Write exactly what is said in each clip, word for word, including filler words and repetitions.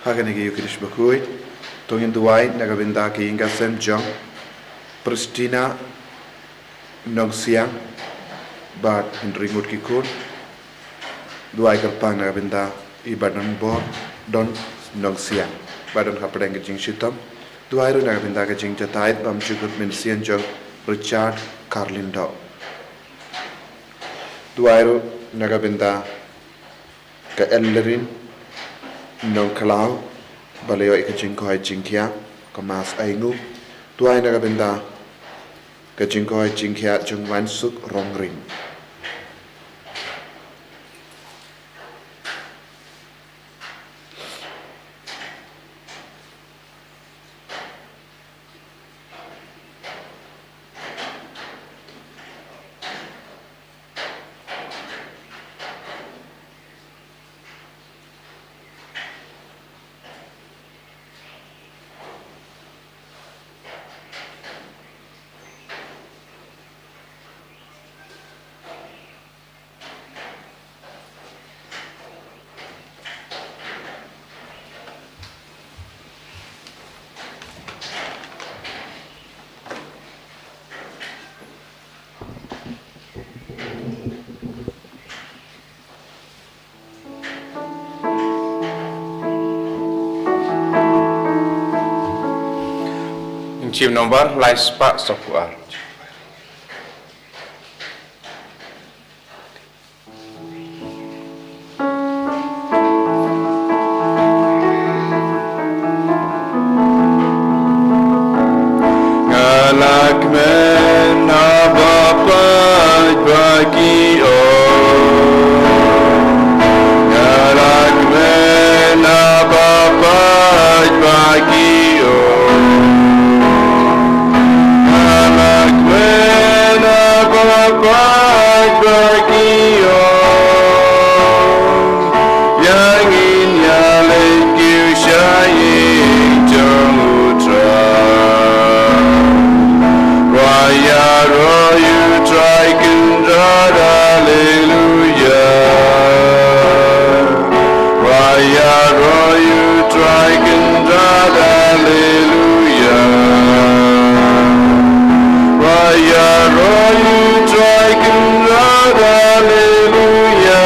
Ha kane ka Ïukharist bakhuid, to ngin duwai na ka bynta ka ïing ka sem jong Pristina Nongsiang bad hynriew ngut ki khun. Duwai kyrpang na ka bynta i Badonbor Don Nongsiang ba don hapdeng ka jingshitom. Duwai ruh na ka bynta ka jingjatai bymjukut mynsiem jong Richard Karlindo. Duwai ruh na ka bynta ka Ellerin Nongkhlaw ba la ïoh ïa ka jingkoit jingkhiah, ka Mas Ainguh. Duwai na ka bynta ka jingkoit jingkhiah jong Wansuk Rongring. Jingshim nombar lai spah saphew ar. Nga la kmen ha ba pait ba ki ong. Nga la kmen ha ba pait ba ki ong. Nga la kmen ha ba pait ba ki ong. Ïa ngin ïa leit kiew sha ïing jong U Trai. Wa ïaroh ïa U Trai Kynrad, Haleluya. Wa ïaroh ïa U Trai Kynrad, Haleluya. Wa ïaroh ïa U Trai Kynrad, Haleluya.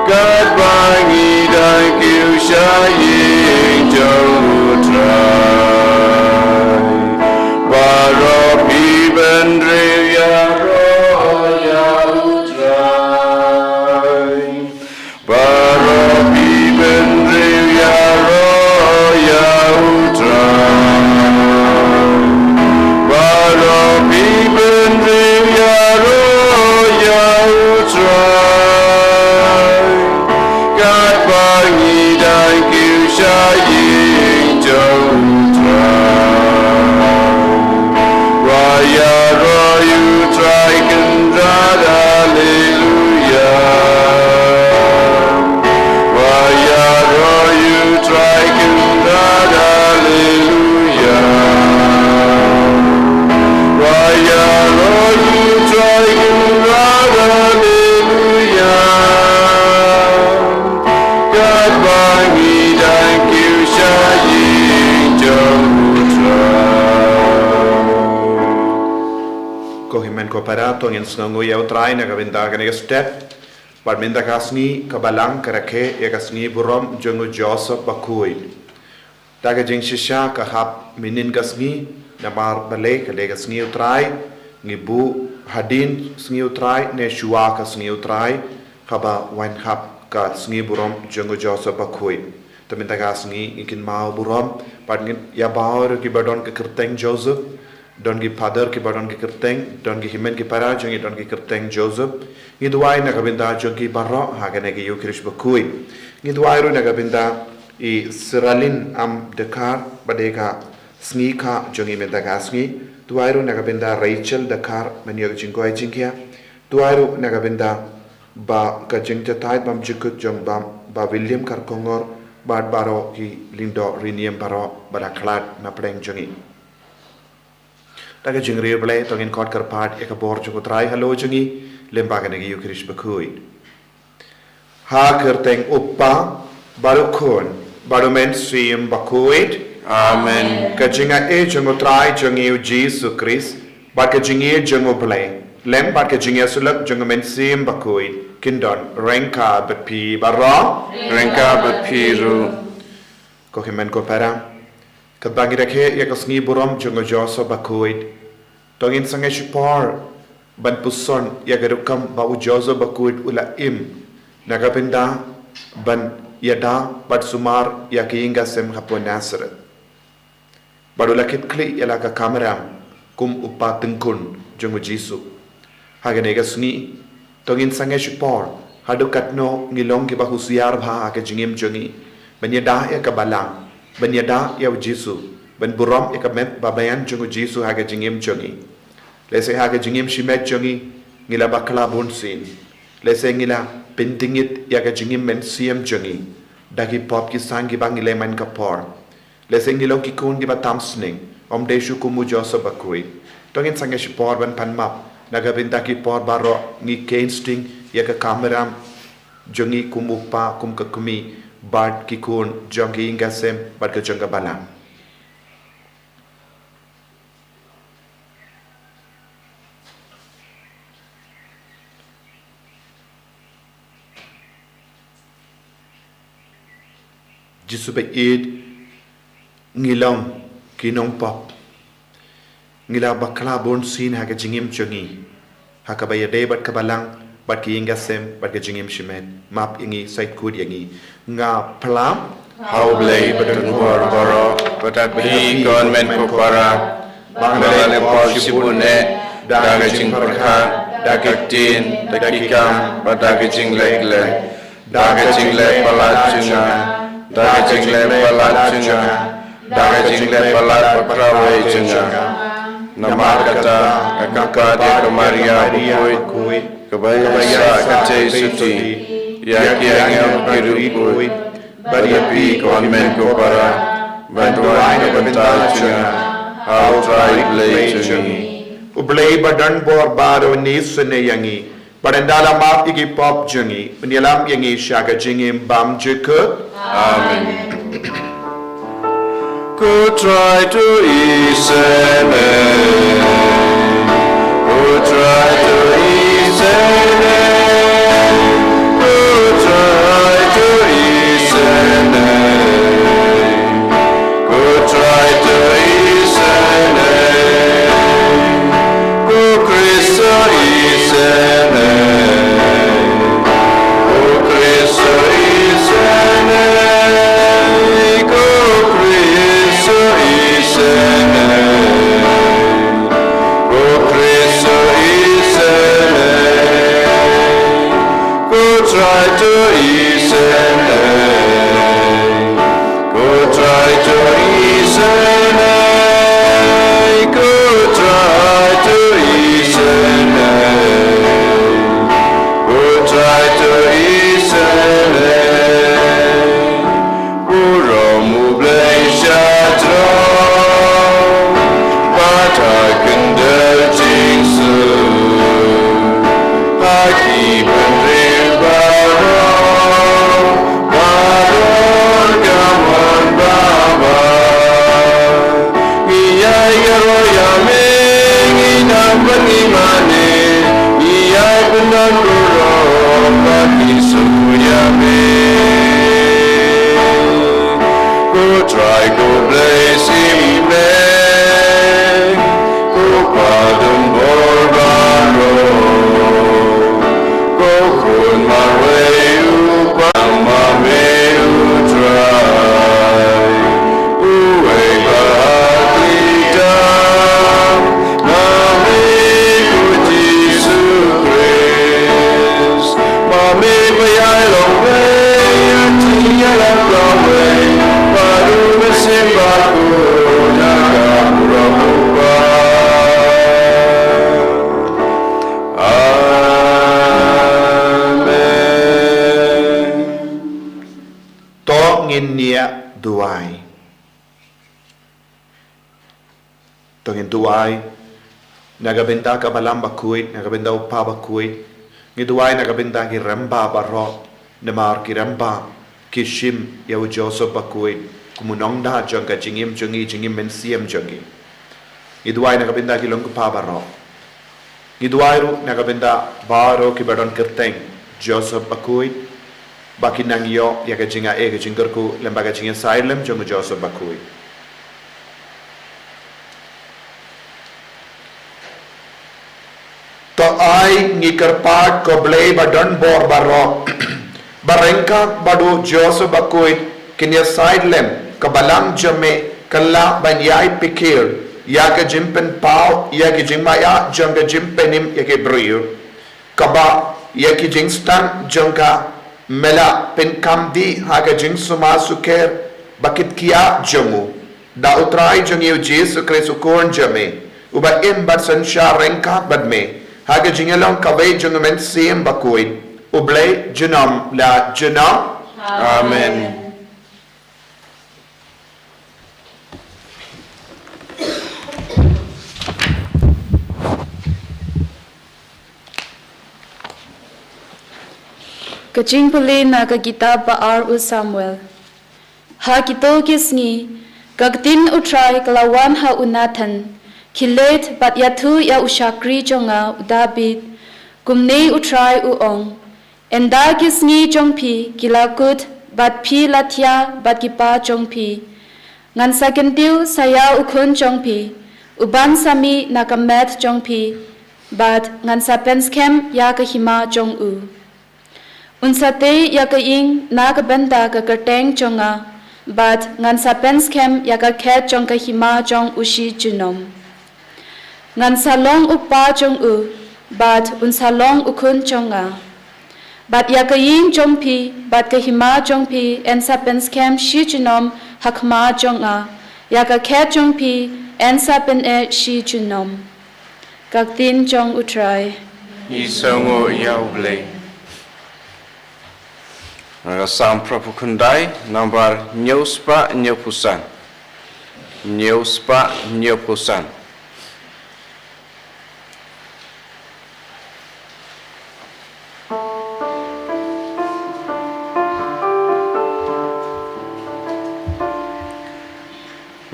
Katba ngi dang kiew sha ïing jong U Trai. Baroh phi bynriew ïaroh ïa U Trai. Baroh phi bynriew ïaroh ïa U Trai. Baroh phi bynriew ïaroh ïa U Trai. Katba ngi dang kiew sha ïing jong U Trai. Wa ïaroh ïa U Trai Kynrad, Haleluya. Wa ïaroh ïa U Trai Kynrad, Haleluya. Wa ïaroh ïa U Trai Kynrad, Haleluya. Katba ngi dang kiew sha ïing jong U Trai. Ko hynmen ko para, to ngin sngewnguh ïa U Trai na ka bynta kane ka step. Bad mynta ka sngi ka Balang ka rakhe ïa ka sngi burom jong u Joseph Bakhuid. Da ka jingshisha ka hap mynnin ka sngi, namar balei ka dei ka sngi U Trai, ngi buh hadien sngi U Trai ne shuwa ka sngi U Trai, haba wan hap ka sngi burom jong u Joseph Bakhuid. Te mynta ka sngi ngi kynmaw burom bad ngin ïa baw ruh kiba don ka kyrteng Joseph, don ki father kiba don ki kyrteng, don ki hynmen ki para jong ngi don ki kyrteng Joseph. Ngi duwai na ka bynta jong ki baroh ha kane ka Ïukharist Bakhuid. Ngi duwai ruh na ka bynta i Siralin Am Dkhar, ba dei ka sngi kha jong ngi mynta ka sngi. Duwai ruh na ka bynta Rachel Dkhar, ban ïoh jingkoit jingkhiah. Duwai ruh na ka bynta ba ka jingjatai bymjukut jong ba, ba William Kharkongor bad baroh ki lyngdoh riewniam baroh ba la khlad na pdeng jong ngi. Da ka jingriewblei to ngin khot kyrpad ïa ka bor jong U Trai halor jong ngi lyngba kane ka Ïukharist Bakhuid. Ha ka kyrteng U Kpa Bad u Khun, bad u Mynsiem Bakhuid. Amen. Ka jingaiei jong u Trai jong ngi u Jisu Khrist, bad ka jingïeit jong u Blei, lem bad ka jingïasyllok jong u Mynsiem Bakhuid, kin don ryngkat bad phi baroh. Ryngkat bad phi ruh. Ko hynmen ko para, katba ngi rakhe ïa ka sngi burom jong u Joseph Bakhuid, to ngin sangeh shipor ban puson ïa ka rukom ba u Joseph Bakhuid u la im na ka bynta ban ïada bad sumar ïa ka ïing ka sem hapoh Nazareth. Bad u la kit khlieh ïa la ka kamram kum u kpa tyngkhun jong u Jisu. Ha kane ka sngi, to ngin sangeh shipor haduh katno ngi long kiba husiar bha ha ka jingim jong ngi ban ïada ïa ka balang, ban ïada ïa u Jisu, ban burom ïa ka met ba baïan jong u Jisu ha ka jingim jong ngi. Lehse ha ka jingim shimet jong ngi, ngi la bakla bunsien. Lehse ngi la pyndingit ïa ka jingim mynsiem jong ngi da ki pop ki sang kiba ngi leh man ka por. Lehse ngi long ki khun kiba tam sneng, ym dei shuh kum u Joseph Bakhuid. To ngin sangeh shipor ban pan map na ka bynta ki por baroh ngi kheiñ sting ïa ka kamram jong ngi kum u kpa, kum ka kmie, bad ki khun jong ka ïing ka sem bad ka jong ka balang. Jisu ba ïeit, ngi long ki nongpop. Ngi la bakla bunsien ha ka jingim jong ngi, ha kaba ïadei bad ka balang, bad ka ïing ka sem, bad ka jingim shimet. Map ïa ngi, sait khuid ïa ngi. Nga phla ha U Blei Badonbor baroh, bad ha phi ko hynmen ko para, ba nga la leh pop shibun eh da ka jingpyrkhat, da ka ktien, da ki kam, bad da ka jingleh klet. Da ka jingleh palat jong nga, da ka jingleh palat jong nga, da ka jingleh palat bakla wei jong nga. Namar kata, nga kyntait ïa ka Maria bakhuid, kaba ïa sah ka jingsuti ïa ki angel ki riewkhuid, bad ïa phi ko hynmen ko para, ban duwai na ka bynta jong nga ha U Trai Blei jong ngi. U Blei Badonbor baroh un isynei ïa ngi, bad ynda la map ïa ki pop jong ngi, un ïalam ïa ngi sha ka jingim bymjukut. Amen. Ko Trai to isynei. Ko Trai to isynei. Ko Trai to isynei. Ko Trai to isynei. Ko Khrist to isynei. Ko Khrist to isynei. Ko Khrist to isynei. Ko Khrist to isynei. Ko Trai to isynei. Ko Trai to isynei. Ko Trai to isynei. Ko Trai to isynei. Burom U Blei sha jrong, bad ha kyndit jingsuk, ha ki bynriew baroh, baroh ka mon babha. Ngi ïai ïaroh ïa me, ngi dang ban ïa mane, ngi ïai pyndonkam burom bad ngi sngewthuh ïa me. Ko Trai ko Blei shim me, ko Kpa donbor baroh, ko Khun marwei u Kpa, ma me U Trai, uwei ba hakhleh tam, ma me ko Jisu Khrist, ma me ba ïai long wei ïa ki ïalam kawei bad U Mynsiem Bakhuid na ka burom U Kpa. Amen. To ngin ïa duwai. To ngin duwai na ka bynta ka Balang Bakhuid, na ka bynta U Kpa Bakhuid. Ngi duwai na ka bynta ki rangbah baroh, namar ki rangbah ki shim ïa u Joseph Bakhuid kum u nongda jong ka jingim jong ngi, jingim mynsiem jong ngi. Ngi duwai na ka bynta ki long kpa baroh. Ngi duwai ruh na ka bynta baroh kiba don kyrteng Joseph Bakhuid, ba kin nang ïoh ïa ka jingai ka jingkyrkhu lem bad ka jingïasaid lem jong u Joseph Bakhuid. To ai ngi kyrpad ko Blei ba don bor baroh, ba ryngkat bad u Joseph Bakhuid kin ïasaid lem ka balang jong me, kan lah ban ïai pyrkhat ïa ka jingpynpaw ïa ka jingmaïa jong ka jingpynim ïa ki briew, kaba ïa ki jingstad jong ka me la pynkam dih ha ka jingsumar sukher bad ka kiad jong u. Da u Trai jong ngi u Jisu Khrist u Khun jong me, uba im bad synshar ryngkat bad me ha ka jingïalong kawei jong u Mynsiem Bakhuid, U Blei junom la junom. Amen. Ka jingpule na ka kitab ba ar u Samuel. Ha kito ki sngi, ka ktien u Trai ka la wan ha u Nathan, khie leit bad ïathuh ïa u shakri jong nga u David, kumne u Trai u ong, ynda ki sngi jong phi ki la kut bad phi la thiah bad ki pa jong phi, ngan sa kyntiew sa ïa u khun jong phi, uban sa mih na ka met jong phi, bad ngan sa pynskhem ïa ka hima jong u. Un sa tei ïa ka ïing na ka bynta ka kyrteng jong nga, bad ngan sa pynskhem ïa ka khet jong ka hima jong u shi junom. Ngan sa long u kpa jong u, bad un sa long u khun jong nga. Bad ïa ka ïing jong phi bad ka hima jong phi yn sa pynskhem shi junom ha khmat jong nga. Ïa ka khet jong phi yn sa pyneh shi junom. Ka ktien jong u Trai. Ngi sngewnguh ïa u Blei. Nga ka Salm phra phew khyndai, nambar hynñiew spah hynñiew phew san. Hynñiew spah hynñiew phew san.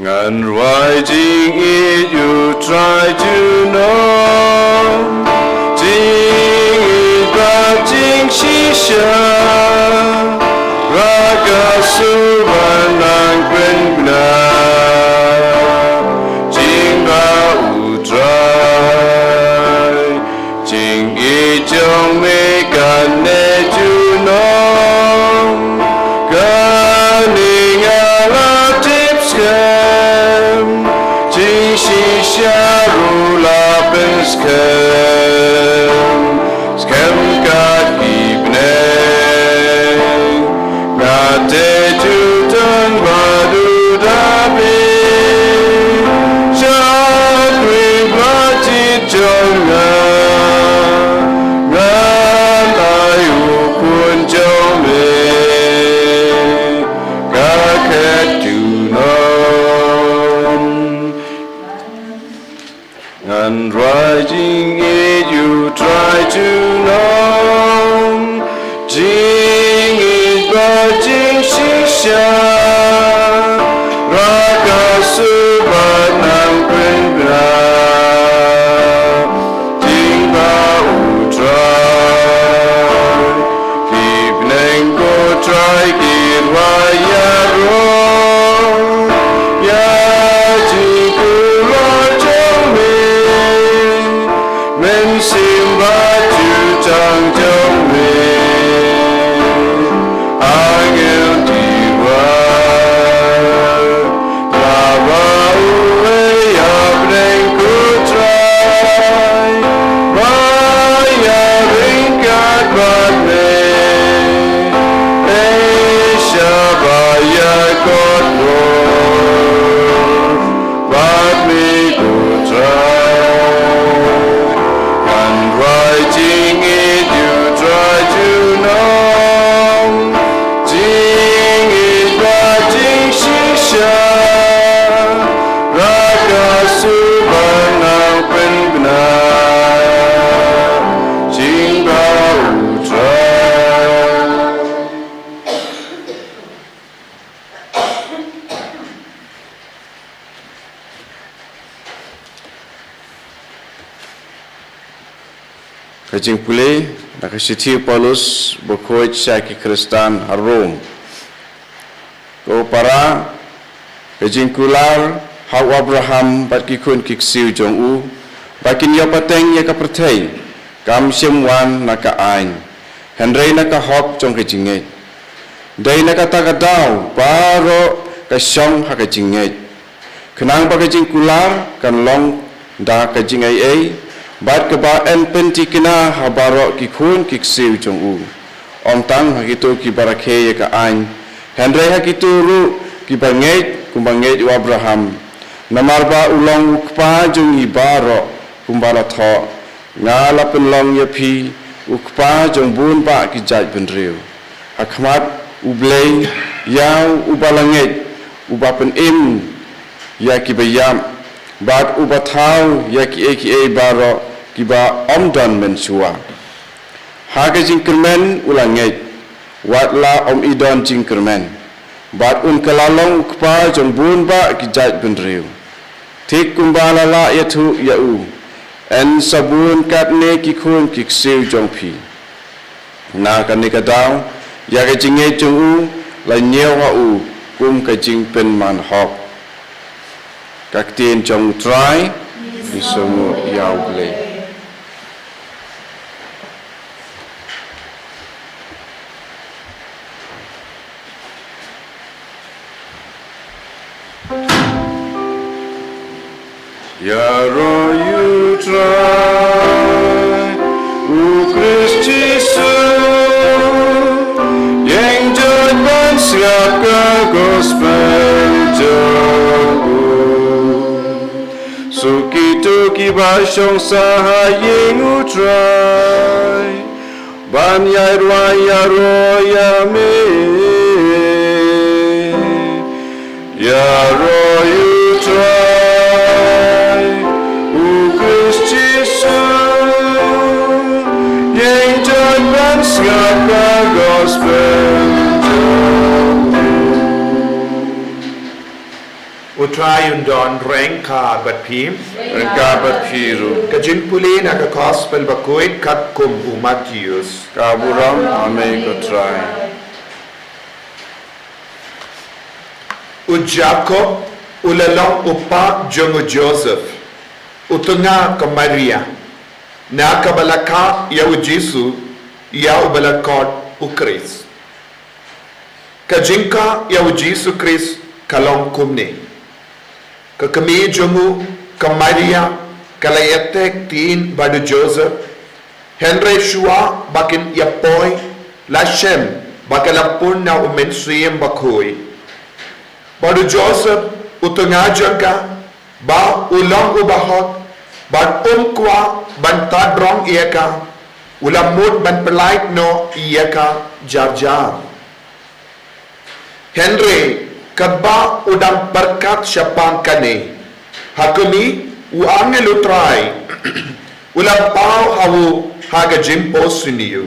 Ngan rwai jingïeit ïa u Trai junom, jingïeit bad jingshisha, ha ka sur bad nangta bnai. Jingbha u Trai, jingïeit jong me kan neh junom. Kane nga la tip skhem, jingshisha ruh la pynskhem. Skhem kat ki bneng, nga tei jutang bad u David. Sha khlieh ba jied jong nga, ngan ai u khun jong me, ka khet junom. Ngan rwai jingïeit ïa u Trai junom, jingïeit bad jingshisha, ha ka sur bad nangta bnai. Jingbha u Trai, ki bneng ko Trai ki rwai ïaroh ïa jingkular jong me. Mynsiem bad jutang jong me, angel ki rwai Ka jingpule na ka shithi u Paulus bakhuid sha ki Khristan ha Rom. Ko para, ka jingkular ha u Abraham bad ki khun ki ksiew jong u ba kin ïoh pateng ïa ka pyrthei kam shym wan na ka aiñ, hynrei na ka hok jong ka jingngeit. Dei na kata ka daw baroh ka shong ha ka jingngeit, khnang ba ka jingkular kan long da ka jingaiei bad kaba yn pynthikna ha baroh ki khun ki ksiew jong u, ym tang ha kito kiba rakhe ïa ka aiñ, hynrei ha kito ruh kiba ngeit kumba ngeit u Abraham. Namar ba u long u kpa jong ngi baroh, kumba la thoh: Nga la pynlong ïa phi u kpa jong bun bah ki jaitbynriew. Ha khmat U Blei, ïa uba la ngeit, uba pynim ïa kiba ïap, bad uba thaw ïa kiei kiei baroh kiba ym don mynshuwa. Ha ka jingkyrmen u la ngeit, wat la ym i don jingkyrmen, bad un kylla long u kpa jong bun bah ki jaitbynriew. Thik kumba la lah ïathuh ïa u: Yn sa bun katne ki khun ki ksiew jong phi. Na kane ka daw, ïa ka jingngeit jong u la ñiew ha u kum ka jingpynman hok. Ka ktien jong U Trai. Ngi sngewnguh ïa U Blei. Ïaroh ïa U Trai, U Khrist Jisu, ïeng jot ban sngap ka gospel jong u. Suk kito kiba shong sah ha ïing U Trai, ban ïai rwai ïaroh ïa me. Ïaroh ïa U Trai, U Khrist Jisu, ïeng jot ban sngap ka gospel jong u. U Trai un don ryngkat bad phi. Ryngkat bad phi ruh. Ka jingpule na ka gospel bakhuid katkum u Mathaios. Ka burom ha me ko Trai. U Jakob u la long u kpa jong u Joseph, u tnga ka Maria, na kaba la kha ïa u Jisu, ïa uba la khot u Khrist. Ka jingkha ïa u Jisu Khrist ka long kumne: ka kmie jong u ka Maria ka la ïatek ktien bad u Joseph, hynrei shuwa ba kin ïa poi, la shem ba ka la pun na u Mynsiem Bakhuid. Bad u Joseph, u tnga jong ka, ba u long u bahok, bad um kwah ban tad rong ïa ka, u la mut ban pyllait noh ïa ka jar jar. Hynrei katba u dang pyrkhat shaphang kane, ha khmih, u angel U Trai u la paw ha u ha ka jingphohsniew,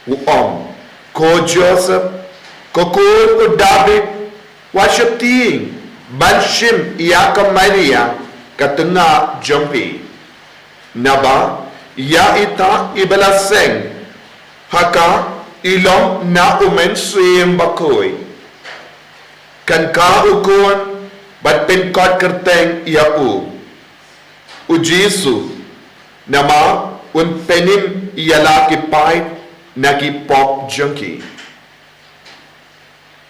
u ong: Ko Joseph, ko khun u Dabid, wat sheptieng ban shim ïa ka Maria ka tnga jong phi. Naba ïa ita iba la seng ha ka i long na u Mynsiem Bakhuid. Kan kha u khun bad pynkot kyrteng ïa u U Jisu, namar un pynim ïa la ki paid na ki pop jong ki.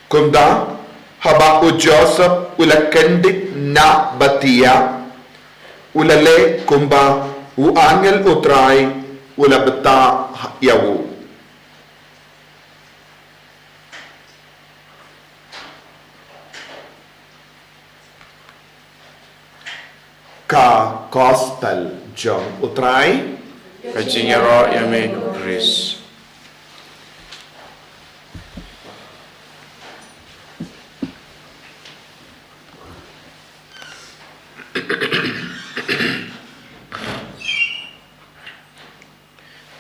Kumta, haba u Joseph u la kyndit na ba thiah, u la leh kumba u angel U Trai u la batai ïa u. Ka gospel jong U Trai. Ka jingïaroh ïa me ko Khrist.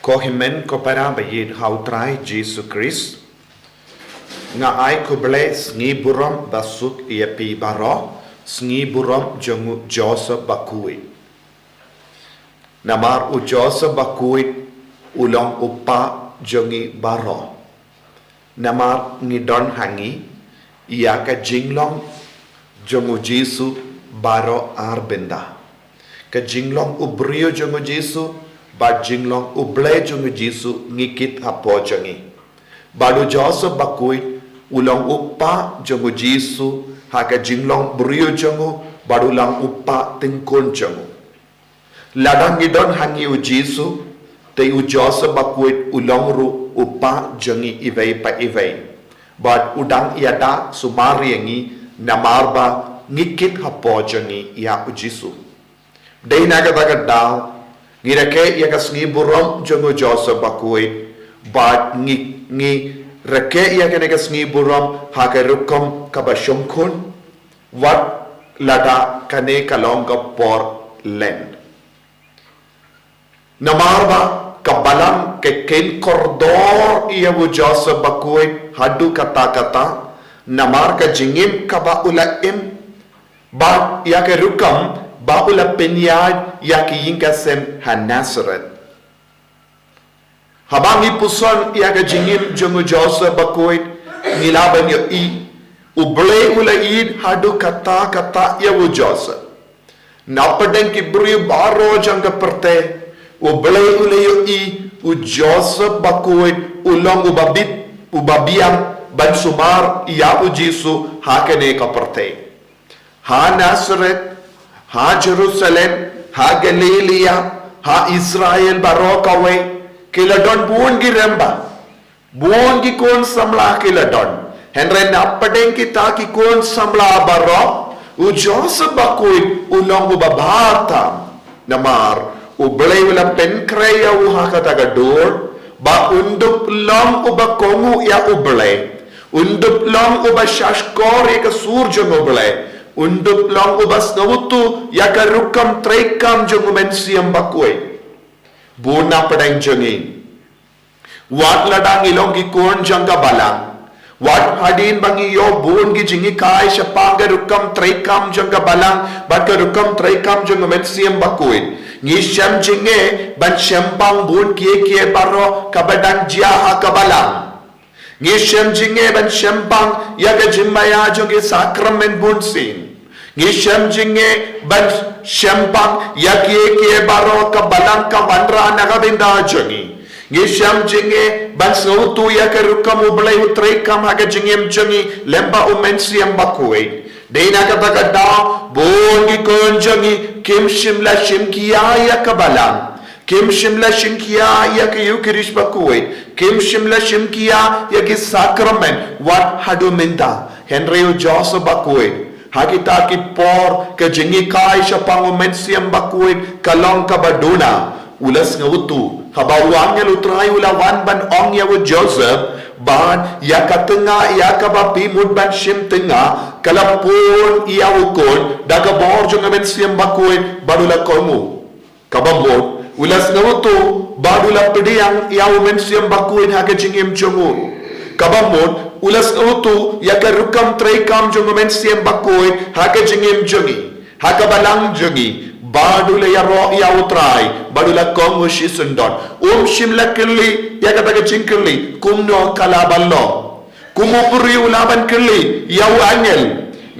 Ko hynmen ko para ba ïeit ha U Trai Jisu Khrist, nga ai khublei sngi burom ba suk ïa phi baroh, sngi burom jong u Joseph Bakhuid. Namar u Joseph Bakhuid U long u Pa jong ngi baroh. Namar ngi don ha ngi ïa ka jinglong jong u Jisu baroh ar bynta. Ka jinglong u briew jong u Jisu bad jinglong u Blei jong u Jisu ngi kit hapoh jong ngi. Bad u Joseph Bakhuid u long u pa jong u Jisu ha ka jinglong briew jong u bad u long u pa tyngkhun jong u. Lada ngi don ha ngi u Jisu, te u Joseph Bakhuid u long ruh u pa jong ngi iwei pa iwei. Bad u dang ïada sumar ïa ngi namar ba ngi kit hapoh jong ngi ïa u Jisu. Dei na kata ka daw ngi rakhe ïa ka sngi burom jong u Joseph Bakhuid bad ngi, ngi rakhe ïa kane ka sngi burom ha ka rukom kaba shongkun. Wat lada kane ka long ka por Lent. Namar ba ka balang ka ken kordor ïa u Joseph Bakhuid haduh katta katta namar ka jingim kaba u la im bad ïa ka rukom ba u la pynïaid ïa ka ïing ka sem ha Nazareth. Haba ngi puson ïa ka jingim jong u Joseph Bakhuid ngi lah ban ïohi u Blei u la ïeit haduh katta katta ïa u Joseph. Na pdeng ki briew baroh jong ka pyrthei u Blei u la ïohi u Joseph Bakhuid u long uba bit uba biang ban sumar ïa u Jisu ha kane ka pyrthei. Ha Nazareth, ha Jerusalem, ha Galilaia, ha Israel baroh kawei ki la don bun ki rangbah, bun ki khun samla ki la don. Hynrei na pdeng kita ki khun samla baroh u Joseph Bakhuid u long uba bha tam. Namar u Blei u la pynkhreh ïa u ha kata ka dur ba un dup long uba kohnguh ïa u Blei, un dup long uba shahshkor ïa ka sur jong u Blei, un dup long uba sngewthuh ïa ka rukom treikam jong u Mynsiem Bakhuid. Bun na pdeng jong ngi, wat lada ngi long ki khun jong ka balang, wat hadien ba ngi ïoh bun ki jinghikai shaphang ka rukom treikam jong ka balang bad ka rukom treikam jong u Mynsiem Bakhuid, ngi shem jingeh ban shemphang bun kiei kiei baroh kaba dang jia ha ka balang. Ngi shem jingeh ban shemphang ïa ka jingmaïa jong ki sakramen bunsien. Ngi shem jingeh ban shemphang ïa kiei kiei baroh ka balang ka wanrah na ka bynta jong ngi. Ngi shem jingeh ban sngewthuh ïa ka rukom u Blei u treikam ha ka jingim jong ngi lyngba u Mynsiem Bakhuid. Dei na kata ka daw bun ki khun jong ngi kim shym la shim khia ïa ka balang, kim shym la shim khia ïa ka Eukharist Bakhuid, kim shym la shim khia ïa ki sakramen wat haduh mynta. Hynrei u Joseph Bakhuid ha kita ki por ka jinghikai shaphang u Mynsiem Bakhuid ka long kaba duna. U la sngewthuh haba u angel u Trai u la wan ban ong ïa u Joseph ba ïa ka tnga ïa kaba phi mut ban shim tnga ka la pun ïa u khun da ka bor jong u Mynsiem Bakhuid bad u la kohnguh. Kaba mut u la sngewthuh bad u la pdiang ïa u Mynsiem Bakhuid ha ka jingim jong u. Kaba mut u la sngewthuh ïa ka rukom treikam jong u Mynsiem Bakhuid ha ka jingim jong ngi, ha ka balang jong ngi. Bad u la ïaroh ïa u Trai bad u la kohnguh shisyndon. Um shym la kylli ïa kata ka jingkylli kumno ka lah ban long. Kum u briew u lah ban kylli ïa u angel,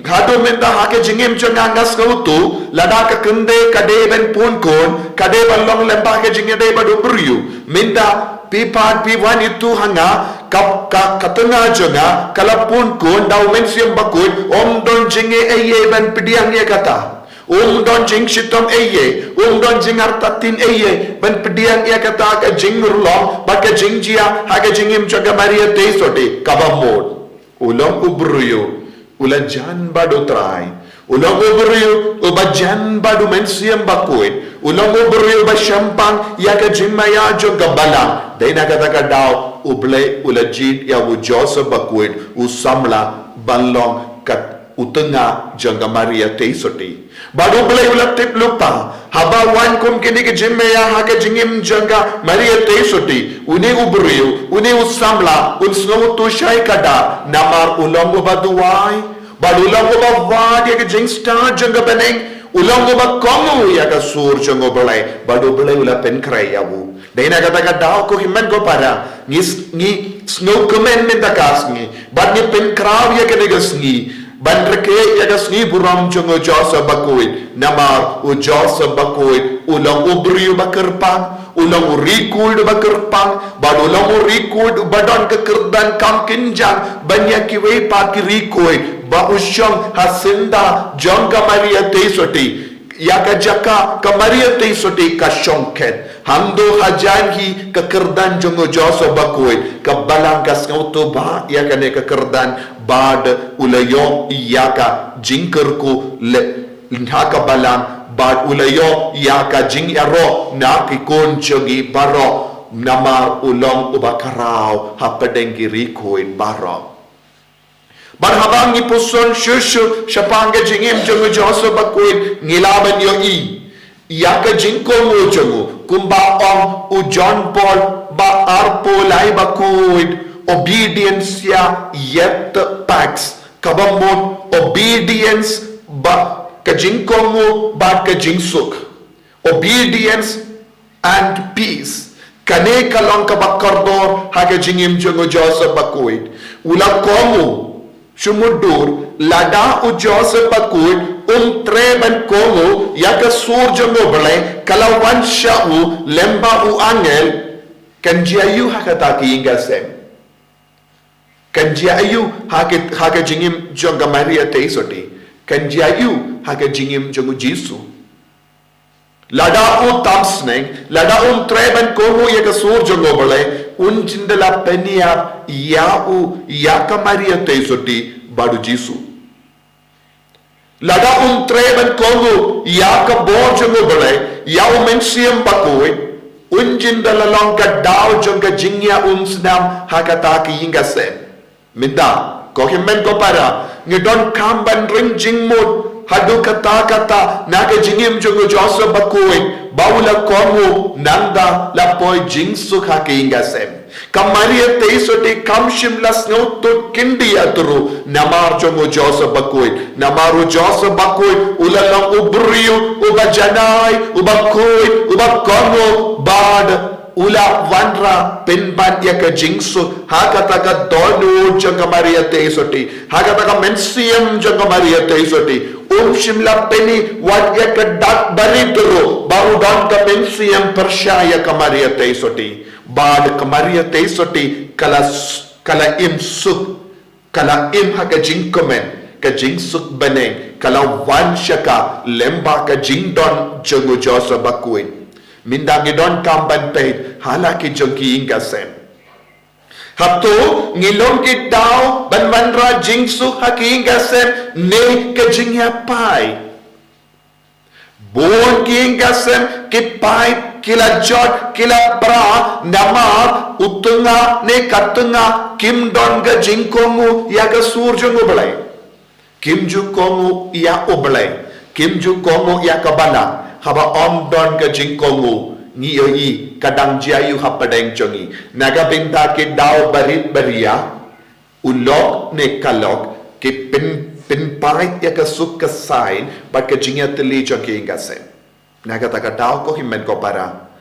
haduh mynta ha ka jingim jong nga nga sngewthuh lada ka kynthei ka dei ban pun khun ka dei ban long lyngba ka jingïadei bad u briew. Mynta phi pat phi wan itu ha nga, ka, ka, ka tnga jong nga ka la pun khun da u Mynsiem Bakhuid. Ym don jingeh ei ei ban pdiang ïa kata. Um don jingshitom ei ei, um don jingartatien ei ei ban pdiang ïa kata ka jinglong bad ka jingjia ha ka jingim jong ka Maria Theisotti. Kaba mut u long u briew u la jan bad u Trai, u long u briew uba jan bad u Mynsiem Bakhuid, u long u briew uba shemphang ïa ka jingmaïa jong ka balang. Dei na kata ka daw u Blei u la jied ïa u Joseph Bakhuid u samla ban long ka u tnga jong ka Maria Theisotti. Bad u Blei u la tip lypa haba wan kum kine ki jingmaïa ha ka jingim jong ka Maria Theisotti, une u briew, une u samla un sngewthuh shai kdar namar u long uba duwai bad u long uba wad ïa ka jingstad jong ka bneng, u long uba kohnguh ïa ka sur jong u Blei bad u Blei u la pynkhreh ïa u. Dei na kata ka daw ko hynmen ko para, ngi s-, ngi sngewkmen mynta ka sngi, bad ngi pynkhraw ïa kane ka sngi ban rakhe ïa ka sngi burom jong u Joseph Bakhuid. Namar u Joseph Bakhuid u long u briew ba kyrpang, u long u riewkhuid ba kyrpang, bad u long u riewkhuid ba don ka kyrdan kam kynjang ban ïa kiwei pat ki riewkhuid, ba u shong ha syndah jong ka Maria Theisotti. Ïa ka jaka ka Maria Theisotti ka shong khet. Hangto hajan hi ka kyrdan jong u Joseph Bakhuid, ka balang ka sngewthuh ba ïa kane ka kyrdan, bad u la ïoh ïa ka jingkyrkhu leh ha ka balang, bad u la ïoh ïa ka jingïaroh na ki khun jong ngi baroh, namar u long uba khraw hapdeng ki riewkhuid baroh. Bad haba ngi puson shuh shuh shaphang ka jingim jong u Joseph Bakhuid, ngi lah ban ïohi ïa ka jingkohnguh jong u, kumba ong u John Paul ba arphew lai Bakhuid, obedience ïa et pax, kaba mut obedience ba ka jingkohnguh bad ka jingsuk. Obedience and peace. Kane ka long kaba kordor ha ka jingim jong u Joseph Bakhuid. U la kohnguh shu mutdur, lada u Joseph Bakhuid um treh ban kohnguh ïa ka sur jong u Blei, ka la wan sha u lem bad u angel, kan jia ïa u ha kata ka ïing ka sem. Kan jia ïa u ha ka, ha ka jingim jong ka Maria Theisotti. Kan jia ïa u ha ka jingim jong u Jisu. Lada u tam sneng, lada um treh ban kohnguh ïa ka sur jong u Blei, un jin da la pynïap ïa u, ïa ka Maria Theisotti bad u Jisu. Lada um treh ban kohnguh ïa ka bor jong u Blei, ïa u Mynsiem Bakhuid, un jin da la long ka daw jong ka jingïaumsnam ha kata ka ïing ka sem. Mynta, ko hynmen ko para, ngi donkam ban ring jingmut haduh katta katta na ka jingim jong u Joseph Bakhuid, ba u la kohnguh nangta la poi jingsuk ha ka ïing ka sem. Ka Maria Theisotti kam shym la sngewthuh kyndit ruh namar jong u Joseph Bakhuid, namar u Joseph Bakhuid u la long u briew uba janai, uba khuid, uba kohnguh, bad u la wanrah pynban ïa ka jingsuk ha kata ka dohnud jong ka Maria Theisotti, ha kata ka mynsiem jong ka Maria Theisotti. Um shym la pyni wat ïa ka dak barit ruh ba u don ka mynsiem pyrshah ïa ka Maria Theisotti. Bad ka Maria Theisotti ka la s-, ka la im suk, ka la im ha ka jingkmen, ka jingsuk bneng ka la wan sha ka lem bad ka jingdon jong u Joseph Bakhuid. Mynta ngi donkam ban peit ha la ki jong ki ïing ka sem. Hato ngi long ki daw ban wanrah jingsuk ha ki ïing ka sem ne ka jingïapaid? Bun ki ïing ka sem, ki paid, ki la jot, ki la pra, namar u tnga ne ka tnga kim don ka jingkohnguh ïa ka sur jong u Blei. Kim ju kohnguh ïa u Blei, kim ju kohnguh ïa ka balang. Haba ym don ka jingkohnguh, ngi ïohi ka dang jia ïa u hapdeng jong ngi. Na ka bynta ki daw barit baria, u lok ne ka lok, ki pyn, pynpaid ïa ka suk ka saiñ bad ka jingïatylli jong ki ïing ka sem. Na kata ka daw ko hynmen ko para,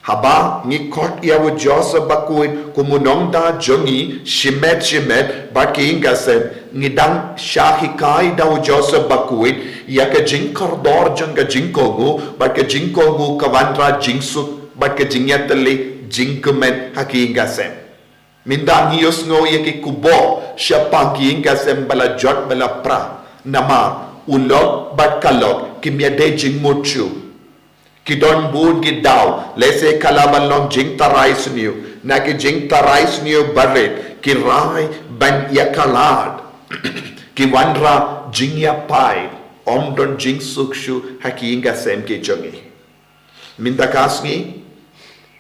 haba ngi khot ïa u Joseph Bakhuid kum u nongda jong ngi shimet shimet bad ki ïing ka sem, ngi dang shah hikai da u Joseph Bakhuid ïa ka jingkordor jong ka jingkohnguh, bad ka jingkohnguh ka wanrah jingsuk bad ka jingïatylli, jingkmen ha ki ïing ka sem. Mynta ngi ïohsngew ïa ki khubor shaphang ki ïing ka sem ba la jot ba la pra. Namar u lok bad ka lok kim ïadei jingmut shuh. Ki don bun ki daw, lehse ka la ban long jingtharai sniew, na ki jingtharai sniew barit, ki rai ban ïakhlad. Ki wanrah jingïapaid, ym don jingsuk shuh ha ki ïing ka sem ki jong ngi. Mynta ka sngi,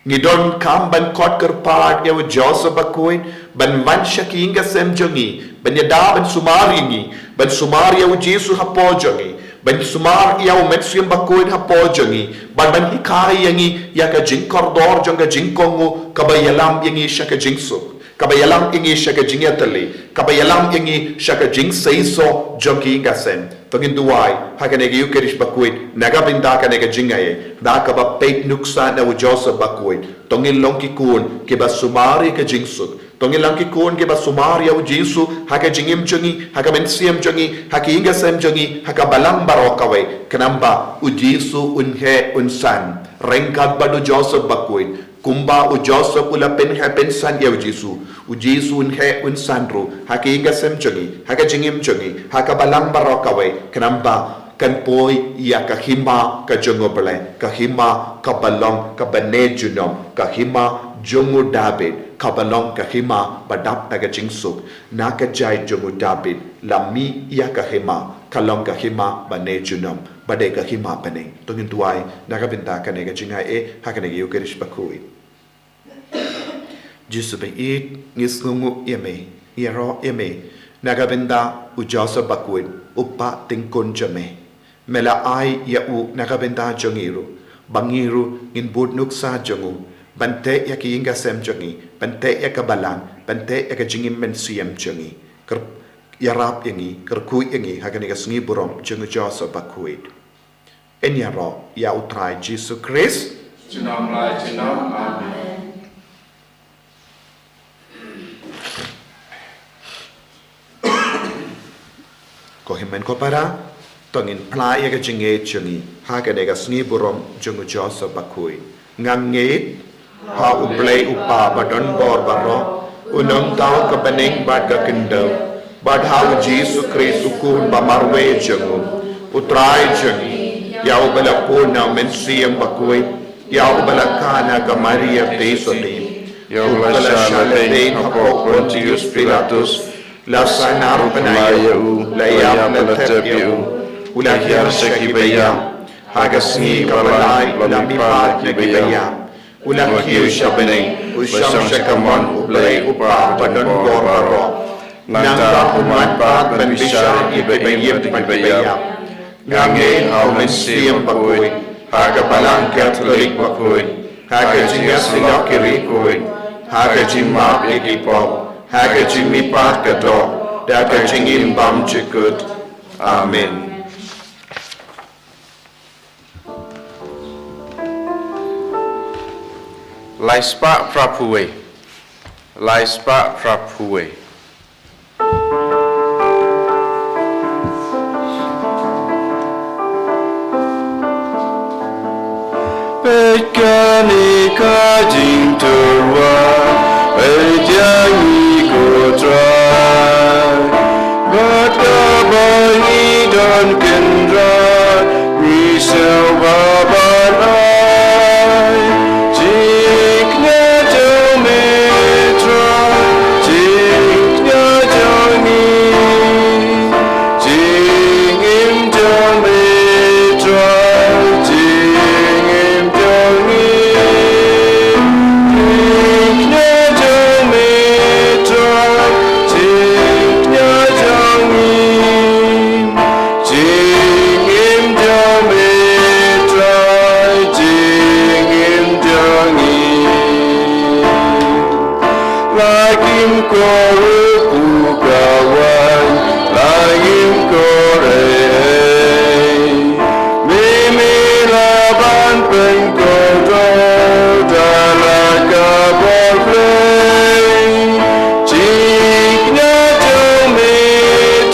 ngi donkam ban khot kyrpad ïa u Joseph Bakhuid ban wan sha ki ïing ka sem jong ngi, ban ïada ban sumar ïa ngi, ban sumar ïa u Jisu hapoh jong ngi, ban sumar ïa u Mynsiem Bakhuid hapoh jong ngi, ban, ban hikai ïa ngi ïa ka jingkordor jong ka jingkohnguh kaba ïalam ïa ngi sha ka jingsuk, kaba ïalam ïa ngi sha ka jingïatylli, kaba ïalam ïa ngi sha ka jingseisoh jong ki ïing ka sem. To ngin duwai ha kane ka Eucharist bakhuid na ka bynta kane ka jingai, da kaba peit nuksa na u Joseph bakhuid. To ngin long ki khun kiba sumar ïa ka jingsuk. To ngin long ki khun kiba sumar ïa u Jisu ha ka jingim jong ngi, ha ka mynsiem jong ngi, ha ka ïing ka sem jong ngi, ha ka balang baroh kawei. Khnang ba u Jisu un heh un san ryngkat bad u Joseph bakhuid. Kumba u Joseph u la pynheh pynsan ïa u Jisu, u Jisu un heh un san ruh ha ka ïing ka sem jong ngi, ha ka jingim jong ngi, ha ka balang baroh kawei. Khnang ba kan poi ïa ka hima ka jong U Blei, ka hima kaba long kaba ne junom, ka hima jong u David, kaba long ka hima ba dap da ka jingsuk. Na ka jait jong u David la mih ïa ka hima, ka long ka hima ba ne junom, ba dei ka hima bneng. To ngin duwai na ka bynta kane ka jingai ha kane ka Eucharist bakhuid. Jisu ba ïeit, ngi sngewnguh ïa me, ngi ïaroh ïa me na ka bynta u Joseph bakhuid, u patyngkhun jong me. Me la ai ïa u na ka bynta jong ngi ruh, ba ngi ruh ngin bud nuksa jong u, ban teh ïa ka ïing ka sem jong ngi, ban teh ïa ka balang, ban teh ïa ka jingim mynsiem jong ngi. Kyrp-, ïarap ïa ngi, kyrkhu ïa ngi ha kane ka sngi burom jong u Joseph bakhuid. Yn ïaroh ïa u Trai Jisu Khrist. Junom la junom. Amen. Ko hynmen ko para, to ngin phla ïa ka jingngeit jong ngi ha kane ka sngi burom jong u Joseph bakhuid. Nga ngeit ha U Blei U Kpa badonbor baroh, u nongthaw ka bneng bad ka khyndew, bad ha u Jisu Khrist u Khun ba marwei jong u, u Trai jong ngi, ïa uba la pun na u Mynsiem Bakhuid, ïa uba la kha na ka Maria Theisotti, ïa uba la shah lehbeiñ hapoh Pontius Pilatus, la sahnarphna ïa u, la ïap la tep ïa u, u la hiar sha kiba ïap, ha ka sngi kaba lai u la mihpat na kiba ïap, u la kiew sha bneng, u shong sha kamon U Blei U Kpa badonbor baroh. Nangta un wan pat ban bishar ïa kiba im bad kiba ïap. Nga ngeit ha u Mynsiem Bakhuid, ha ka Balang Katholik bakhuid, ha ka jingïasyllok ki riewkhuid, ha ka jingmap ïa ki pop, ha ka jingmihpat ka doh, da ka jingim bymjukut. Amen. Lai spah phra phew wei. Lai spah phra phew wei. Peit kane ka jingtyrwa, peit ïa ngi ko Trai. Bad kaba ngi don kynrad, ngi sngewbha ban ai jingkñia jong me Trai, jingkñia jong ngi. Jingim jong me Trai, jingim jong ngi. Jingkñia jong me Trai, jingkñia jong ngi. Jingim jong me Trai, jingim jong ngi. La ngim kwah u pukawai, la ngim kwah ei ei. Me me lah ban pynkhuid da la ka bor Blei. Jingkñia jong me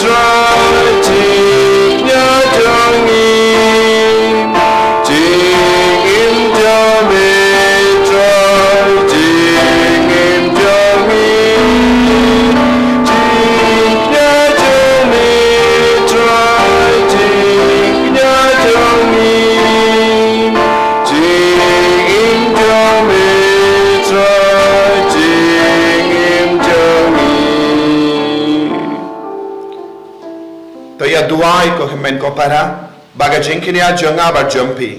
Trai, jingkñia jong ngi. Jingim jong me Trai, jingim jong ngi. Jingkñia jong me Trai, jingkñia jong ngi. Jingim jong me Trai, jingim jong ngi. To ïa duwai ko hynmen ko para, ba ka jingkñia jong nga bad jong phi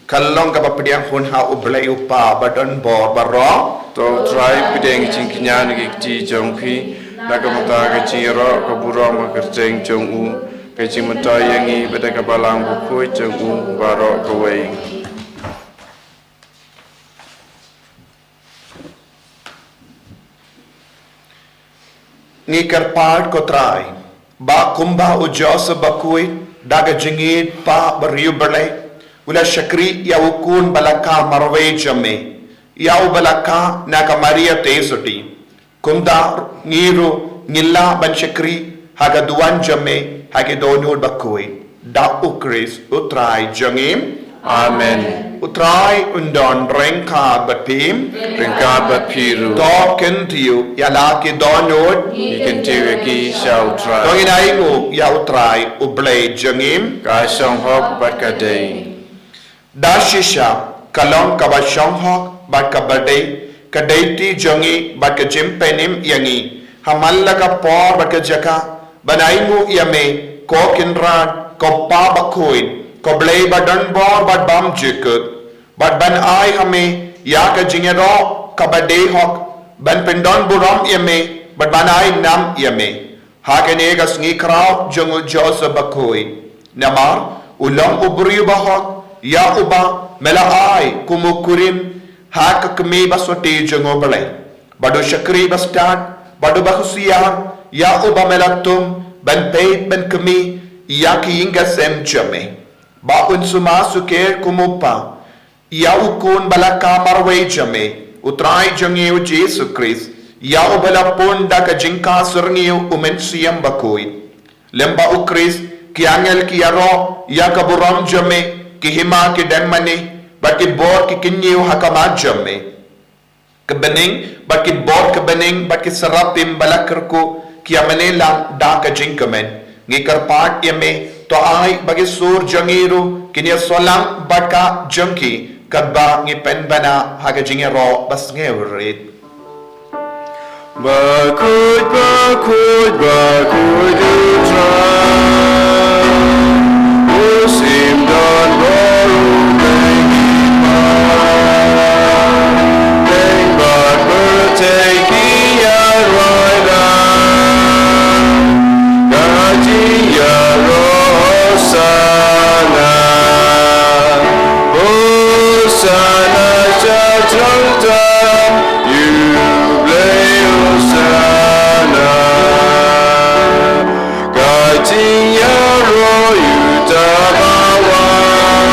kan long kaba pdiang hun ha U Blei U Kpa badonbor baroh. To Trai pdiang jingkñia na ki kti jong phi, na ka bynta ka jingïaroh ka burom ka kyrteng jong u, ka jingmyntoi ïa ngi bad ka Balang Bakhuid jong u baroh kawei. Ngi kyrpad ko Trai, ba kumba u Joseph bakhuid, Da ka jingïeit, Pa ba riewblei u la shakri ïa u Khun ba la kha marwei jong me, ïa u ba la kha na ka Maria te suti. Kumta ngi ruh ngi lah ban shakri ha ka duwan jong me ha ki dohnud bakhuid. Da U Khrist U Trai jong ngi. Amen. U Trai un don ryngkat bad phi. Ryngkat bad phi ruh. To kyntiew ïa la ki dohnud. Ngi kyntiew ïa ki sha U Trai. To ngin ainguh ïa U Trai U Blei jong ngi. Ka shong hok bad ka dei. Da shisha ka long kaba shong hok bad kaba dei, ka dei ti jong ngi bad ka jingpynim ïa ngi ha man la ka por bad ka jaka ban ainguh ïa me, ko Kynrad, ko Pa bakhuid, ko Blei ba don bor bad bymjukut, bad ban ai ha me ïa ka jingïaroh kaba dei hok, ban pyndon burom ïa me bad ban ai nam ïa me. Ha kane ka sngi khraw jong u Joseph bakhuid, namar u long u briew bahok, ïa uba me la ai kum u kurim ha ka kmie ba sotti jong U Blei, bad u shakri ba stad, bad uba husiar, ïa uba me la tung ban peit ban kmie ïa ki ïing ki sem jong me, ba un sumar sukher kum u pa ïa u Khun ba la kha marwei jong me, U Trai jong ngi U Jisu Khrist, ïa uba la pun da ka jingkha syrngiew U Mynsiem Bakhuid. Lem bad U Khrist ki angel ki ïaroh ïa ka burom jong me, ki hima ki dem mane bad ki bor ki kyniew ha khmat jong me. Ka bneng bad ki bor ka bneng bad ki serapim ba la kyrkhu ki ïa mane lang da ka jingkmen. Ngi kyrpad ïa me, to ai ba ki sur jong ngi ruh kin ïasoh lang bad ka jong ki, katba ngi pynbna ha ka jingïaroh ba sngewrit. Bakhuid, bakhuid, bakhuid U Trai, u shim don bor, u bteng ki bad, bad pyrthei ki ïaroh lang. Ka jingïaroh Hosana, Hosana sha thrang tam, ïa U Blei Hosana. Ka jingïaroh ïa uta ba wan,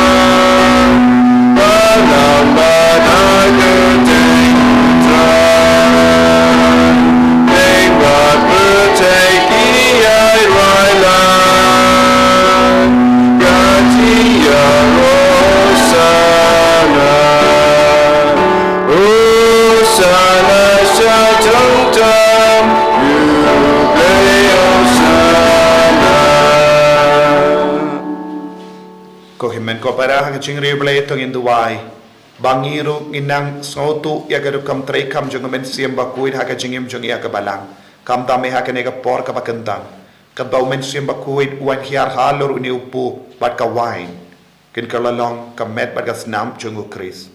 ba nam bad ha ka kyrteng U Trai. Bteng bad pyrthei ki ïaroh lang. Ka jingïaroh Hosana, Hosana sha thrang tam, ïa U Blei Hosana. Ko hynmen ko para ha ka jingriewblei, to ngin duwai ba ngi ruh ngin nang sngewthuh ïa ka rukom treikam jong U Mynsiem Bakhuid ha ka jingim jong ngi ha ka balang. Kumta mynta ha kane ka por kaba kyntang, katba U Mynsiem Bakhuid u wan hiar halor une u pop bad ka wain, kin kylla long ka met bad ka snam jong U Khrist.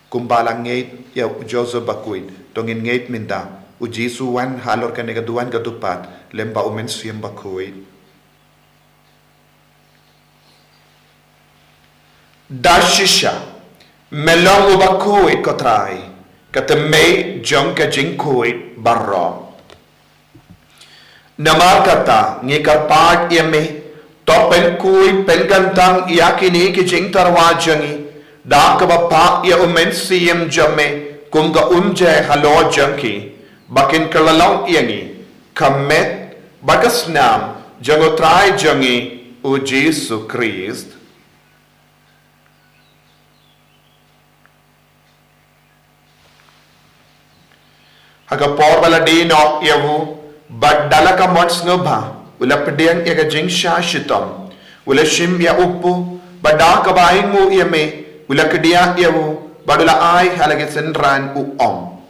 Kumba la ngeit ïa u Joseph Bakhuid, to ngin ngeit mynta, U Jisu u wan halor kane ka duwan ka dupat lem bad U Mynsiem Bakhuid. Da shisha me long u bakhuid, ko Trai, ka tymmen jong ka jingkhuid baroh. Namar kata ngi kyrpad ïa me, to pynkhuid pynkyntang ïa kine ki jingtyrwa jong ngi da kaba phah ïa U Mynsiem jong me kum ka umjai halor jong ki, ba kin kylla long ïa ngi ka met bad ka snam jong U Trai jong ngi U Jisu Khrist. Ha ka por ba la die noh ïa u, bad da la ka mon sngewbha u la pdiang ïa ka jingshah shitom, u la shim ïa u pop, bad da kaba ainguh ïa me u la kdiah ïa u, bad u la ai ha la ki synran, u ong: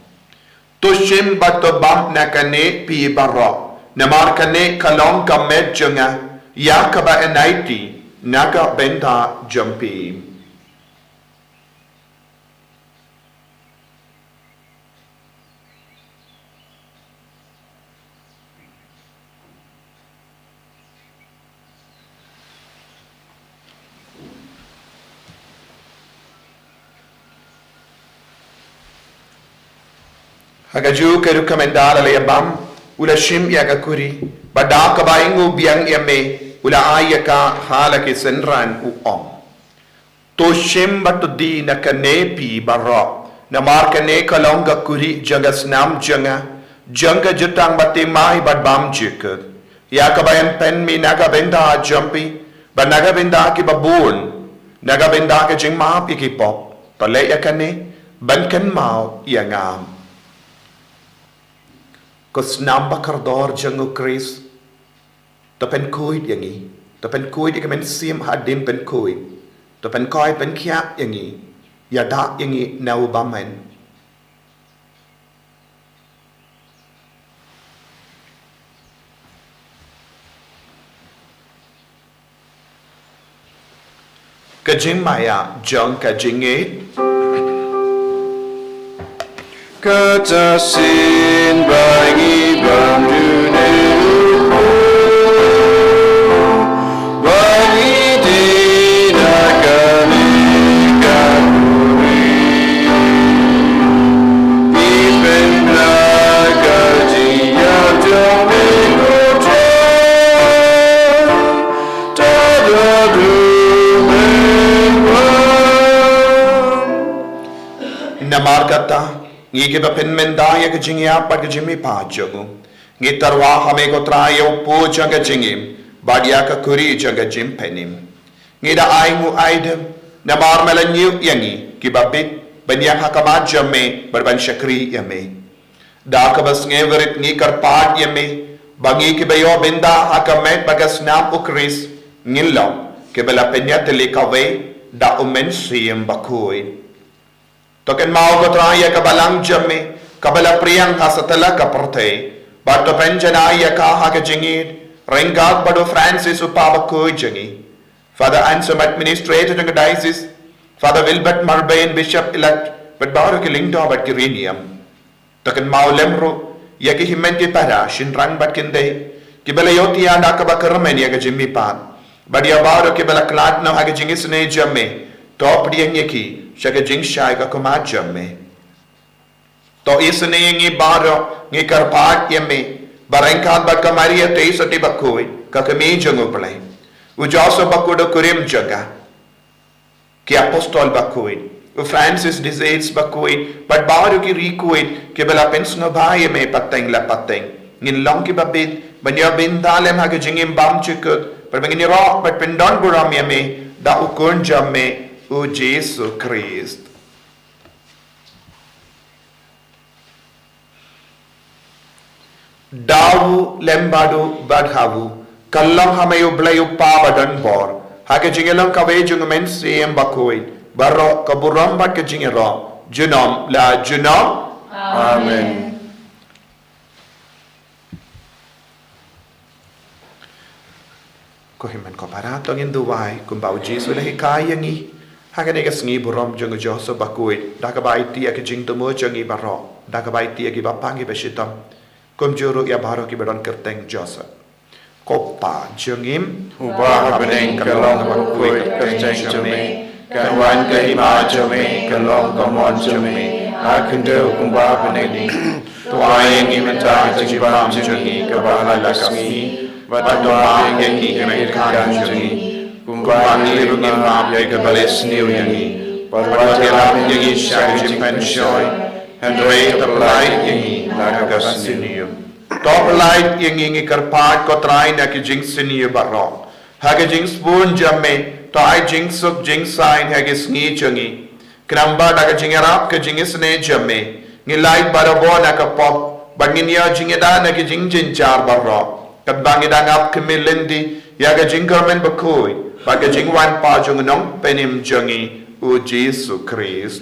To shim bad to bam na kane phi baroh, namar kane ka long ka met jong nga, ïa kaba aiti na ka bynta jong phi. Ha kajuh ka rukom ynda la ïa bam, u la shim ïa ka kuri, bad da kaba ainguh biang ïa me, U la ai ïa ka ha la ki synran u ong, to shim bad to die na kane phi baroh, namar kane ka long ka khuri jong ka snam jong nga, jong ka jutang bathymmai bad bymjukut, ïa kaba yn pynmih na ka bynta jong phi bad na ka bynta ki babun, na ka bynta ka jingmap ïa ki pop. To leh ïa kane ban kynmaw ïa nga. Ko snam ba kordor jong u Khrist, to pynkhuid ïa ngi, to pynkhuid ïa ka mynsiem hadien pynkhuid, to pynkhuid pynkhiah ïa ngi, ïada ïa ngi na u bymman. Ka jingmaïa jong ka jingngeit. Kata shisien ba ngi bam dune u Khrist, ba ngi die na kane ka khuri, ngi pynbna ka jingïap jong me, ko Trai. Namar kata, ngi kiba pynmynta ïa ka jingïap bad ka jingmihpat jong u, ngi tyrwa ha me ko Trai ïa u pud jong ka jingim bad ïa ka khuri jong ka jingpynim. Ngi da ai nguh ai dem namar me la ñiew ïa ngi kiba bit ban ïeng ha khmat jong me bad ban shakri ïa me. Da kaba sngewrit ngi kyrpad ïa me ba ngi kiba ïoh bynta ha ka met bad ka snam u Khrist ngin long kiba la pynïatylli kawei da u Mynsiem Bakhuid. To kynmaw ko Trai ïa ka balang jong me kaba la pdiang ha satlak ka pyrthei, bad to pynjanai ïa ka ha ka jingïeit ryngkat bad u Francis u Papa bakhuid jong ngi, Father Anselm, Administrator jong ka Diocese, Father Wilbert Marbin, Bishop Elect, bad baroh ki lyngdoh bad ki riewniam. To kynmaw lem ruh ïa ki hynmen ki para, shynrang bad khyndai, kiba la ïohthiah da kaba kyrmen ïa ka jingmihpat, bad ïa baroh kiba la khlad noh ha ka jingisynei jong me, to pdiang ïa ki sha ka jingshai ka khmat jong me. To isynei ïa ngi baroh, ngi kyrpad ïa me, ba ryngkat bad ka Maria Theisotti bakhuid, ka Kmie jong u Blei, u Joseph bakhuid u kurim jong ka, ki Apostol bakhuid, u Francis de Sales bakhuid, bad baroh ki riewkhuid kiba la pynsngewbha ïa me pateng la pateng, ngin long kiba bit ban ïoh bynta lem ha ka jingim bymjukut, bad ba ngin ïaroh bad pyndonburom ïa me da u Khun jong me, u Jisu Khrist. Da u lem bad u bad ha u, ka long ha me u Blei u Kpa badonbor, ha ka jingïalong kawei jong u Mynsiem Bakhuid, baroh ka burom bad ka jingïaroh junom la junom. Amen. Ko hynmen ko para, to ngin duwai kumba u Jisu u la hikai ïa ngi ha kane ka sngi burom jong u Joseph bakhuid, da kaba aiti ïa ki jingthmu jong ngi baroh, da kaba aiti ïa ki bapang ki bashitom, kumjuh ruh ïa baroh kiba don kyrteng Joseph. Ko Pa jong ngi uba ha bneng, ka long kaba khuid ka kyrteng jong me, kan wan ka hima jong me, kan long ka mon jong me ha khyndew kumba ha bneng. To ai ïa ngi mynta ka jingbam jong ngi kaba ha la ka sngi, bad to map ïa ngi ki kyrdan jong ngi, kumba ngi ruh ngi map ïa kiba leh sniew ïa ngi, bad wat ïalam ïa ngi sha ka jingpynshoi, hynrei to pyllait ïa ngi na kaba sniew. To pyllait ïa ngi, ngi kyrpad ko Trai, na ki jingsniew baroh. Ha ka jingsbun jong me, to ai jingsuk jingsaiñ ha ki sngi jong ngi. Khnang ba da ka jingïarap ka jingisynei jong me, ngin lait barabor na ka pop, bad ngin ïoh jingïada na ki jingjynjar baroh, katba ngi dang ap khmih lynti ïa ka jingkyrmen bakhuid bad ka jingwan pat jong u Nongpynim jong ngi, u Jisu Khrist.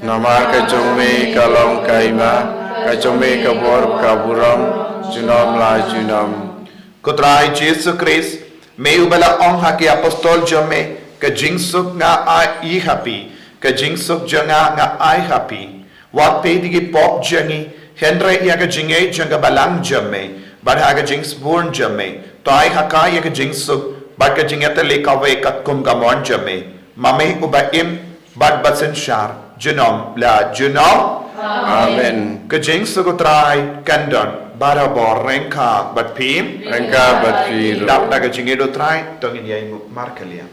Namar ka jong me ka long ka hima, ka jong me ka bor, ka burom, junom la junom. Ko Trai Jisu Khrist, me uba la ong ha ki apostol jong me, ka jingsuk nga ai ha phi, ka jingsuk jong nga nga ai ha phi. Wat peit ïa ki pop jong ngi, hynrei ïa ka jingngeit jong ka balang jong me, bad ha ka jingsbun jong me, to ai ha ka ïa ka jingsuk bad ka jingïatylli kawei katkum ka mon jong me, ma me uba im bad ba synshar junom la junom. Amen. Ka jingsuk u Trai kan don Barabor ryngkat bad phi. Ryngkat bad phi ruh. Dap da ka jingïeit u Trai, to ngin ïainguh markylliang.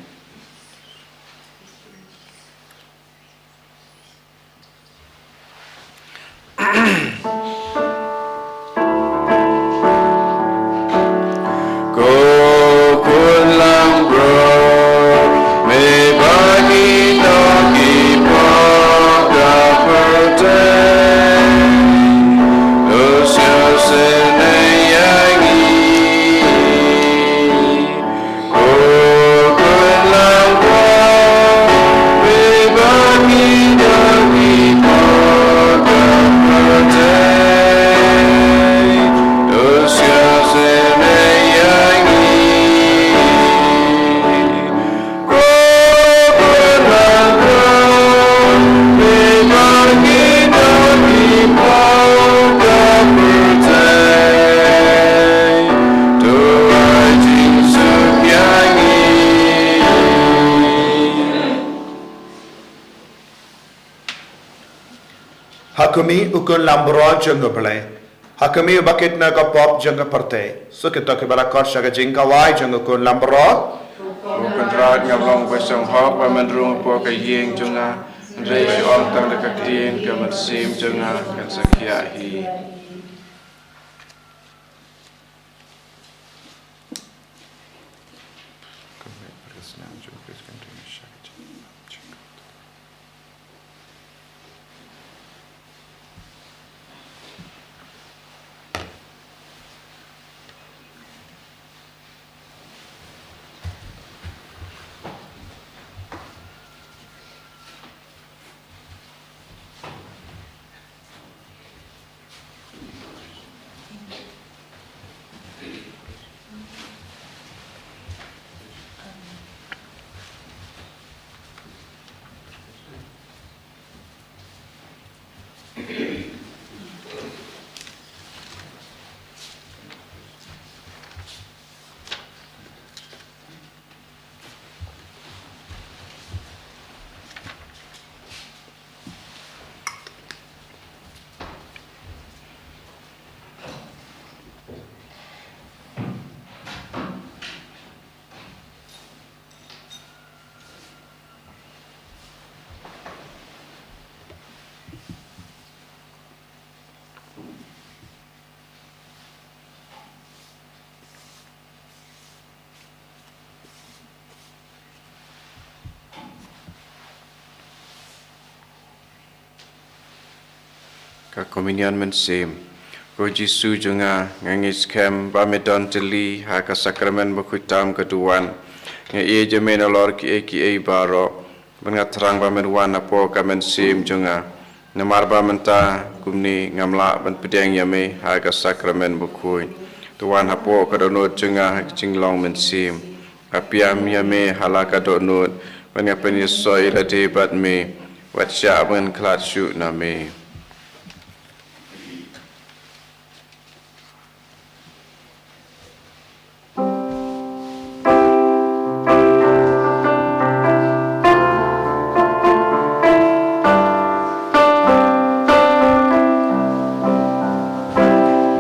Ko khun langbrot, me bad ngi dang ïa pyrthei, to sngewsih ïa ngi. Ha khmih, u khun langbrot jong U Blei. Ha khmih, uba kit na ka pop jong ka pyrthei. Suk ïa kito kiba la khot sha ka jingkhawai jong u khun langbrot. Ko Kynrad, ngam long ba shong hok ba men rung hapoh ka ïing jong nga, hynrei shu ong tang da ka ktien, ka mynsiem jong nga kan sa khiah hi. Ka Komunion Mynsiem. Ko Jisu jong nga, nga ngeit skhem ba me don tylli ha ka Sakramen Bakhuid tam ka duwan. Nga ïeit ïa me nalor kiei kiei baroh. Bad nga thrang ba men wan hapoh ka mynsiem jong nga. Namar ba mynta kumne ngam lah ban pdiang ïa me ha ka Sakramen Bakhuid. To wan hapoh ka dohnud jong nga ha ka jinglong mynsiem. Nga pdiang ïa me ha la ka dohnud, bad nga pynïasoh ïa lade bad me, wat shah ban khlad shuh na me.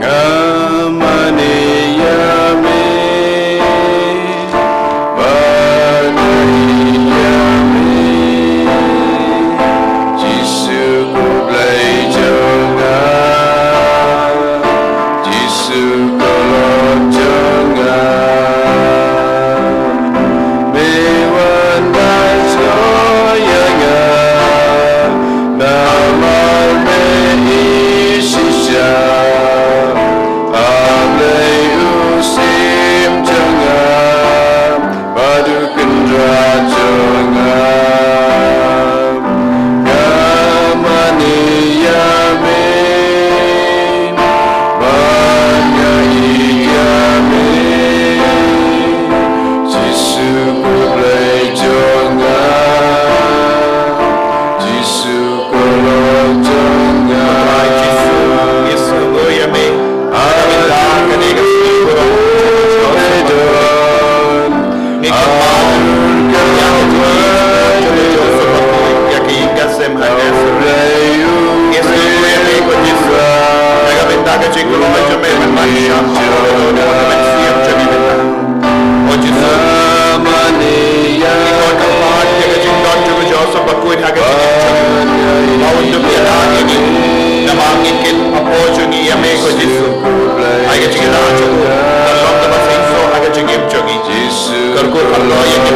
Nga mane ïa me, bad nga ïeit ïa me, Jisu ko Blei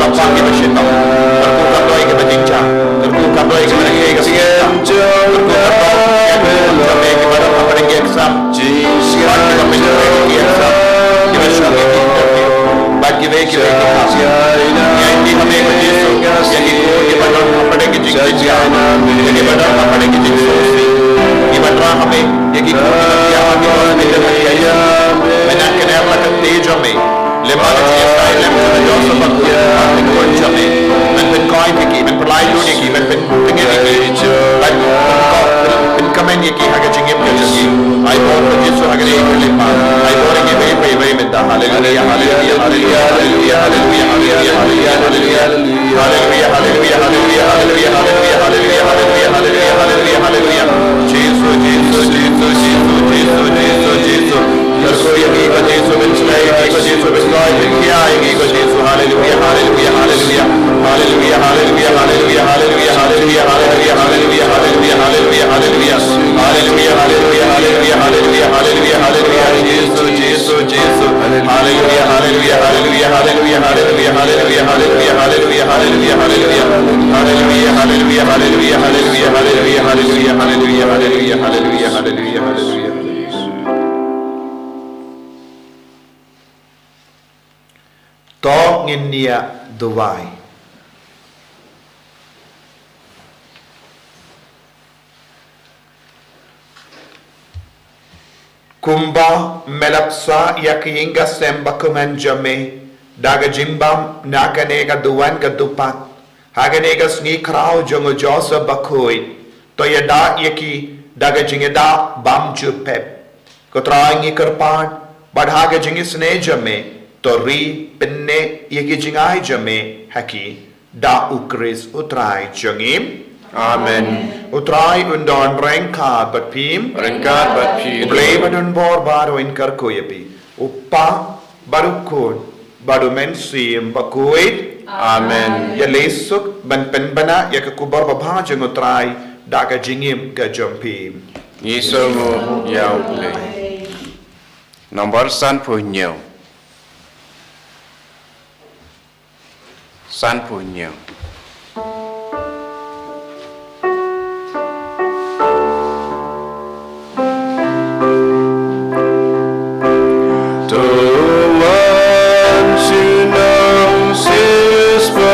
Kyrkhu kyrdoh ïa kiba shit bam. Kyrkhu kyrdoh ïa kiba jynjar. Kyrkhu kyrdoh ïa kiba jynjar. Kyrkhu kyrdoh ïa kiba don ha pdeng ki exam. Bad kiba pyntrei ïa ki exam. Kiba shong ïa ki interview. Bad kiwei kiwei ki kam. Ngi aiti ha me ko Jisu ïa ki khun kiba don ha pdeng ki jingjynjar. Ïa kiba don ha pdeng ki jingsngewsih. Ngi wanrah ha me ïa ki khun kiba thiah ha ki hospital ha ki I C U. Me nang kynnoh la ka ktien jong me. Lem bad ka jingïasaid lem jong u Joseph bakhuid, bad ki khun jong me. Men pynkoit ïa ki, men pynlait lut ïa ki, men pyntngen ïa ki. Bad pynkmen ïa ki ha ka jingim ka jong ki. Ai bor ko Jisu ha kane ka khyllipmat. Ai bor ïa ki ba ïeit ba ïeit mynta. Haleluia, haleluia, haleluia, haleluia. Haleluia, haleluia, haleluia, haleluia, haleluia, haleluia, haleluia, haleluia, haleluia, haleluia, haleluia, haleluia, haleluia, haleluia. Jisu, Jisu, Jisu, Jisu, Jisu, Jisu, Jisu. Kyrkhu ïa ngi ko Jisu, pynshai ïa ngi ko Jisu, pynlait, pynkhiah ïa ngi ko Jisu. Haleluia, haleluia, haleluia. Haleluia, haleluia, haleluia, haleluia, haleluia, haleluia, haleluia, haleluia, haleluia, haleluia. Haleluia, haleluia, haleluia, haleluia, haleluia, haleluia, haleluia. Jisu, Jisu, Jisu. Haleluia, haleluia, haleluia, haleluia, haleluia, haleluia, haleluia, haleluia, haleluia, haleluia. Haleluia, haleluia, haleluia, haleluia, haleluia, haleluia, haleluia, haleluia, haleluia, haleluia, haleluia, haleluia. To ngin ïa duwai. Kumba me la bsa ïa ka ïing ka sem bakmen jong me da ka jingbam na kane ka duwan ka dupat, ha kane ka sngi khraw jong u Joseph bakhuid, to ïada ïa ki da ka jingïada bymjukpep. Ko Trai ngi kyrpad, bad ha ka jingisynei jong me, to ri pynneh ïa ki jingai jong me ha ki, da u Khrist u Trai jong ngi. Amen. U Trai un don ryngkat bad phi. Ryngkat bad phi. U Blei ba don bor baroh un kyrkhu ïa phi. U Kpa, bad u Khun, bad u Mynsiem Bakhuid. Amen. Ïaleh suk ban pynbna ïa ka khubor babha jong u Trai da ka jingim ka jong phi. Ngi sngewbha ïa u Blei. Number sanphew hynñiew. Sanphew hynñiew. To wan shnong sispa,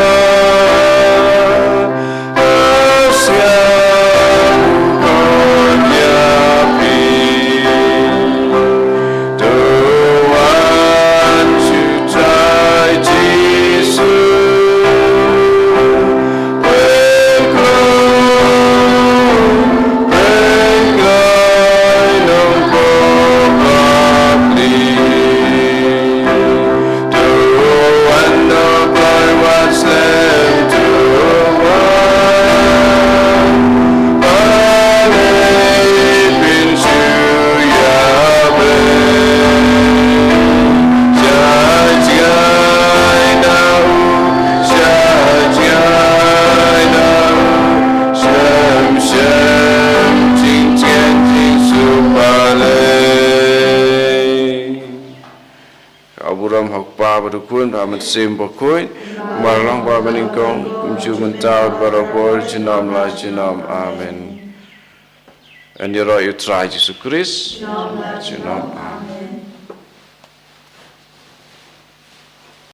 Ka burom ha u Kpa bad u Khun bad u Mynsiem Bakhuid, kumba la long bad mynnyngkong, kumjuh mynta bad barabor, junom la junom. Amen. Yn ïaroh ïa u Trai Jisu Khrist. Junom. Amen.